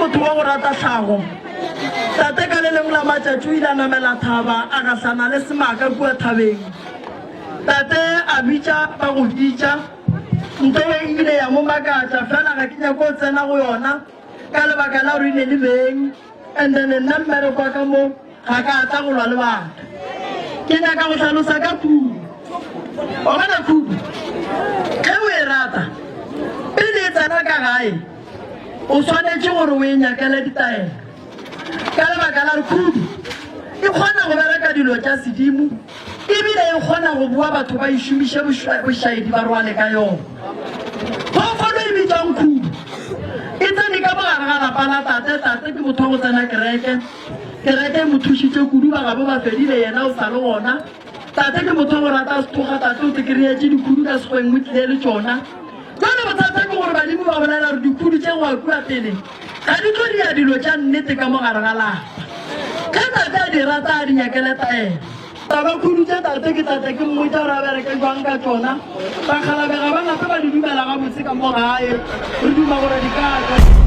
motho wa go rata tlhago. Tate ka le lengwe la matšatši o ile a namela thaba a gahlana le semaka kua thabeng. Tate a bitša ba go bitša. Nto e ile ya mo makatša fela ga ke nyake go tsena go yona ka lebaka la gore e ne le beng and then nna mmereko wa ka mo ga ka tla go lwa le batho. Ke nyaka go hlalosa ka khudu. Wa bona khudu ge o e rata pele e tsena ka gae o swanetše gore o e nyakele ditaelo ka lebaka la gore khudu e kgona go bereka dilo tša sedimo ebile e kgona go boa batho ba e šomiše bošaedi ba rwale ka yona. Phoofolo e bitšwang khudu e tsene ka mogare ga lapa la tate. Tate ke motho wa go tsena kereke. Kereke e mo thušitše kudu, ba gabo ba fedile, yena o sa le gona. Tate ke motho wa go rata sethoga, tate o tekerietše dikhudu ka sekgweng o tlile le tšona. Bjale bothata ke gore badimo ba bolela gore dikhudu tše go ya kua pele ga di tlo dia dilo tša nnete ka mo gare ga lapa. Ge tate a di rata a di nyakele taelo. Taba khudu tše tate ke tla tla ke mmotša gore a bereke jwang ka tšona. Bakgalabje ga ba nape ba di dumela gabotse ka mo gae. Re duma gore di ka tšwa.